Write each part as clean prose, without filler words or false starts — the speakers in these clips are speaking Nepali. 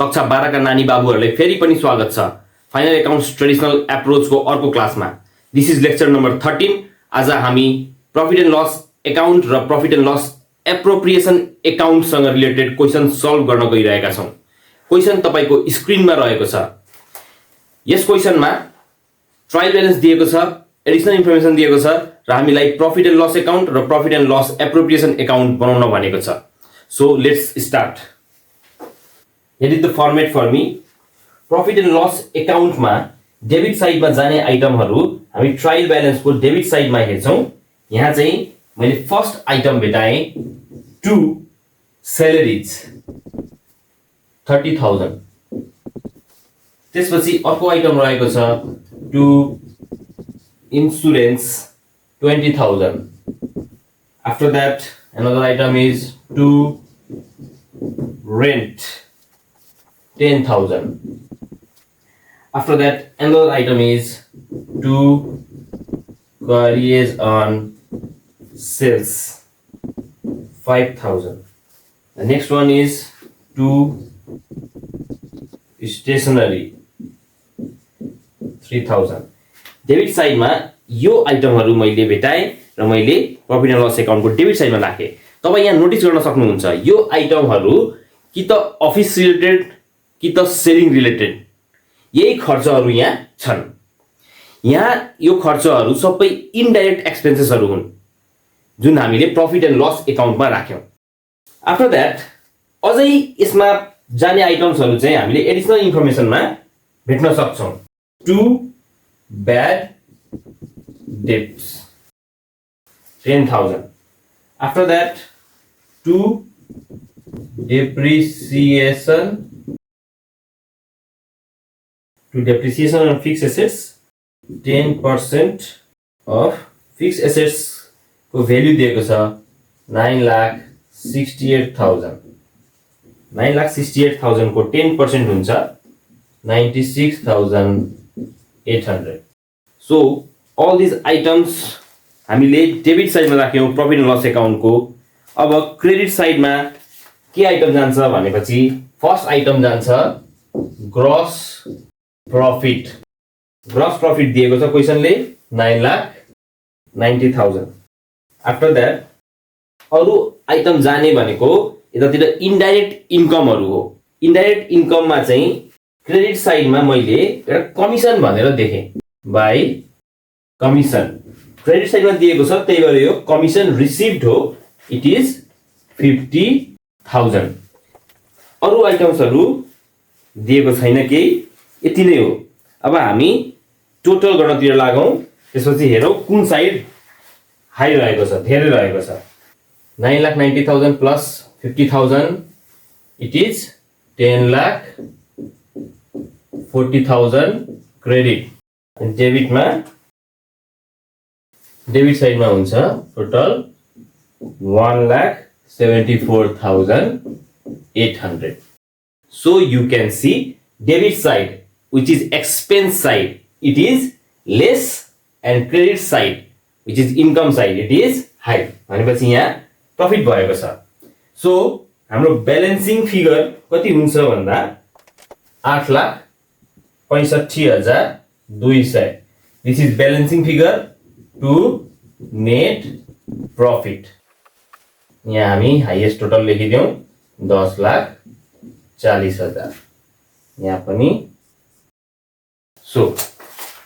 कक्षा 12 का नानी बाबुहरुलाई फेरि पनि स्वागत छ फाइनल अकाउन्ट्स ट्रेडिशनल एप्रोच को अर्को क्लासमा। This is lecture number 13। आज हामी प्रॉफिट एन्ड लस अकाउन्ट र profit and loss appropriation account सँग रिलेटेड क्वेशन सल्भ गर्न गइरहेका छौं। क्वेशन तपाईको स्क्रिनमा रहेको छ। यस क्वेशनमा ट्रायल ब्यालेन्स दिएको छ, एडिशनल इन्फर्मेसन दिएको छ र हामीलाई प्रॉफिट एन्ड लस अकाउन्ट र profit and loss appropriation account बनाउन भनेको छ। So let's start. Here is the format for me. Profit and loss account मा डेबिट साइड मा जाने आइटमहरु हामी ट्रायल ब्यालेन्स को डेबिट साइड मा हेर्छौं। यहाँ चाहिँ मैले फर्स्ट आइटम भेटाए 2 salaries 30,000। त्यसपछि अर्को आइटम रहेको छ 2 insurance 20,000। After that another item is 2 rent 10,000। After that another item is 2 carriers on sales 5,000। The next one is 2 stationery 3,000। Debit साइडमा यो आइटमहरु मैले भेटाए र मैले प्रॉफिट एन्ड लस अकाउन्ट को डेबिट साइडमा राखे। तपाई यहाँ नोटिस गर्न सक्नुहुन्छ यो आइटमहरु कि त अफिस रिलेटेड कि त सेलिङ रिलेटेड यही खर्चहरु यहाँ छन्। यहाँ यो खर्चहरु सबै इनडाइरेक्ट एक्सपेन्सेसहरु हुन् जुन हामीले profit and loss अकाउन्टमा राख्यौं। After that अझै यसमा जाने आइटम्सहरु चाहिँ हामीले एडिशनल इन्फर्मेसनमा भेट्न सक्छौं। 2 bad debts 10,000। After that 2 depreciation on fixed assets 10% of fixed assets को भ्यालु दिएको छ 9,68,000। 9,68,000 को 10% हुन्छ 96,800। So all these items हामीले डेबिट साइडमा राख्यौं प्रॉफिट एन्ड लस अकाउन्ट को। अब क्रेडिट साइडमा के आइटम जान्छ भनेपछि फर्स्ट आइटम जान्छ ग्रॉस प्रॉफिट। ग्रॉस प्रॉफिट दिएको छ क्वेशनले 9,90,000। आफ्टर दैट अरु आइटम जाने भनेको यतातिर इनडाइरेक्ट इन्कमहरु हो। इनडाइरेक्ट इन्कममा चाहिँ क्रेडिट साइडमा मैले एउटा कमिसन भनेर देखे बाइ कमिसन क्रेडिट साइडमा दिएको छ, त्यही भएर यो कमिसन रिसिभड हो। It is 50,000। अरु आइटम्सहरु दिएको छैन केही, यति नै हो। अब हामी टोटल गर्नतिर लागौं। त्यसपछि हेरौं कुन साइड हाई रहेको छ, धेरै रहेको छ। 9,90,000 plus 50,000 it is 10,40,000 credit. Debit साइडमा हुन्छ total 1,74,800। So you can see debit side which is expense side it is less and credit side which is income side it is high। भनेपछि यहाँ प्रॉफिट भएको छ। सो हाम्रो ब्यालेन्सिङ फिगर कति हुन्छ भन्दा 8,65,200। This is balancing figure to net profit। यहाँ हामी हाईएस्ट टोटल लेखिदियौं 10,40,000 यहाँ पनि। सो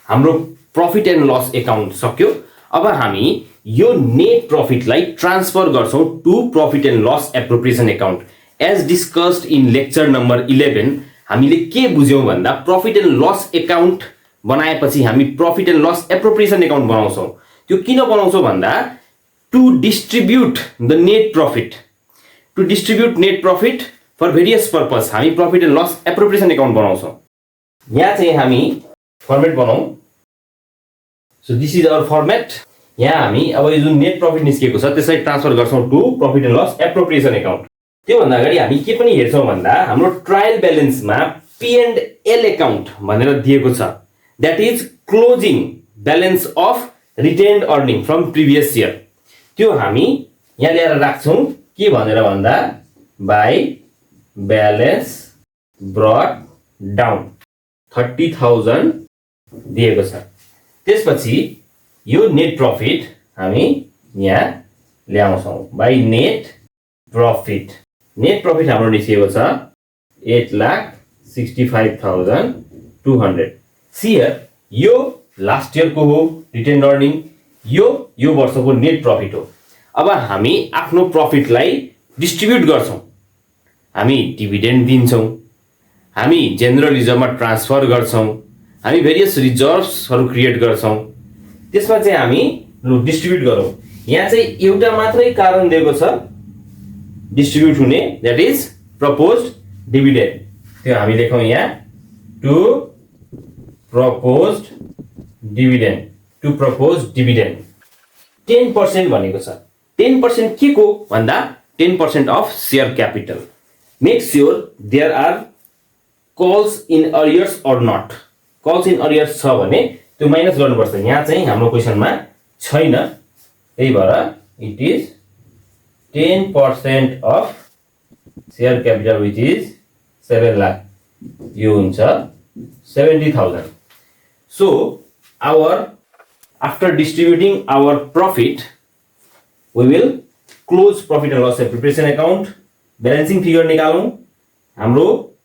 हाम्रो प्रॉफिट एन्ड लस अकाउन्ट सक्यो। अब हामी यो नेट प्रॉफिटलाई ट्रान्सफर गर्छौं to profit and loss appropriation account. As discussed in lecture number 11 हामीले के बुझ्यौं भन्दा प्रॉफिट एन्ड लस अकाउन्ट बनाएपछि हामी profit and loss appropriation account बनाउँछौं। त्यो किन बनाउँछौं भन्दा to distribute the net profit, to distribute net profit for various purpose हामी profit and loss appropriation account बनाउँछौं। यहाँ चाहिँ हामी फर्मेट बनाऊ। So this is our format. यहाँ हामी अब यो जुन नेट प्रॉफिट निस्केको छ त्यसलाई ट्रान्सफर गर्छौं to profit and loss appropriation account. त्यो भन्दा अगाडि हामी के पनि हेर्छौं भन्दा हाम्रो ट्रायल ब्यालेन्समा पी एन्ड एल अकाउन्ट भनेर दिएको छ। That is closing balance of retained earning from previous year. त्यो हामी यहाँ ल्याएर राख्छौं के भनेर भन्दा बाइ ब्यालेन्स ब्रट डाउन 30,000 दिएको छ। त्यसपछि यो नेट प्रफिट हामी यहाँ ल्याउँछौँ by net profit. Net profit हाम्रो निस्केको छ 8,65,200। सियर यो लास्ट इयरको हो रिटेन अर्निङ, यो वर्षको नेट प्रफिट हो। अब हामी आफ्नो प्रफिटलाई डिस्ट्रिब्युट गर्छौँ, हामी डिभिडेन्ड दिन्छौँ, हामी जेनरल रिजर्भमा ट्रान्सफर गर्छौँ, हामी भेरियस रिजर्भ्सहरू क्रिएट गर्छौँ। त्यसमा चाहिँ हामी डिस्ट्रिब्युट गरौँ। यहाँ चाहिँ एउटा मात्रै कारण दिएको छ डिस्ट्रिब्युट हुने, द्याट इज प्रपोज्ड डिभिडेन्ड। त्यो हामी लेखौँ यहाँ टु प्रपोज्ड डिभिडेन्ड 10% भनेको छ। 10% के को भन्दा 10% of share capital. Make sure there are calls in arrears or not. Calls in arrears छ भने त्यो माइनस गर्नुपर्छ। यहाँ चाहिँ हाम्रो क्वेसनमा छैन, त्यही भएर it is 10% of share capital which is 7 lakh. यो हुन्छ 70,000। So after distributing our profit, we will close profit and loss preparation account। Balancing figure निकालौं। हाम्रो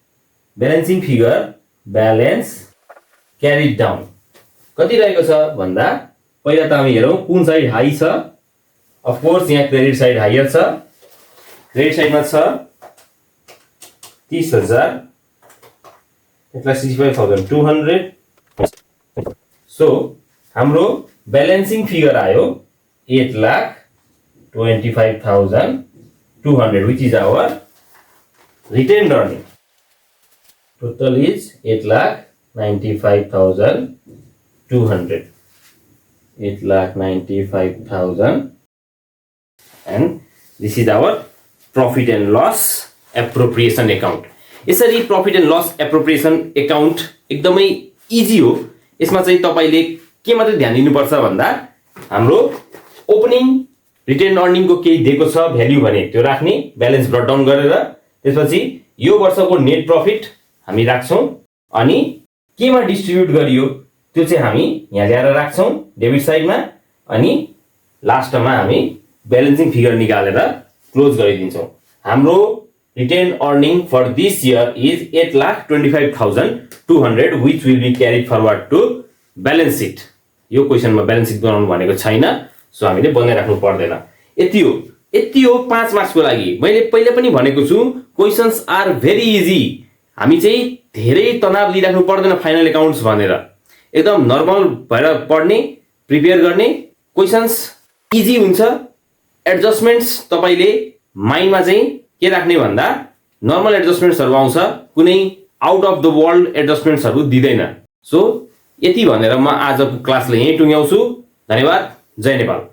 balancing figure balance carried down कति रहेको छ भन्दा पहिला त हामी हेरौं कुन साइड हाई छ। अफ कोर्स यहाँ क्रेडिट साइड हायर छ। क्रेडिट साइडमा छ 30,000 65,200। सो हाम्रो बैलेंसिंग फिगर आयो 8,25,200 which is our retained earning. Total is 8,95,200. 8,95,000 and this is our profit and loss appropriation account. यसरी profit and loss appropriation account एकदमै इजी हो। यसमा चाहिँ तपाईले के मात्रै ध्यान दिनुपर्छ भन्दा हाम्रो ओपनिङ रिटेन अर्निङको केही दिएको छ भ्याल्यु भने त्यो राख्ने, ब्यालेन्स ब्रट डाउन गरेर। त्यसपछि यो वर्षको नेट प्रफिट हामी राख्छौं अनि केमा डिस्ट्रिब्युट गरियो त्यो चाहिँ हामी यहाँ ल्याएर राख्छौं डेबिट साइडमा अनि लास्टमा हामी ब्यालेन्सिङ फिगर निकालेर क्लोज गरिदिन्छौं। हाम्रो retain earning for this year is 8,25,200 which will be carried forward to balance sheet. यो क्वेशनमा बैलेंस शीट बनाउनु भनेको छैन, सो हामीले बनाइराख्नु पर्दैन। यति हो 5 मार्क्सको लागि। मैले पहिले पनि भनेको छु क्वेशन्स आर भेरी इजी। हामी चाहिँ धेरै तनाव लिइराख्नु पर्दैन फाइनल अकाउन्ट्स भनेर। एकदम नर्मल भएर पढ्ने, प्रिपेयर गर्ने, क्वेशन्स इजी हुन्छ। एडजस्टमेन्ट्स तपाईले माइन्डमा चाहिँ के राख्ने भन्दा नर्मल एडजस्टमेन्ट्सहरु आउँछ, कुनै आउट अफ द वर्ल्ड एडजस्टमेन्ट्सहरु दिदैन। सो यति भनेर म आजको क्लासलाई यही टुङ्ग्याउँछु। धन्यवाद। जय नेपाल।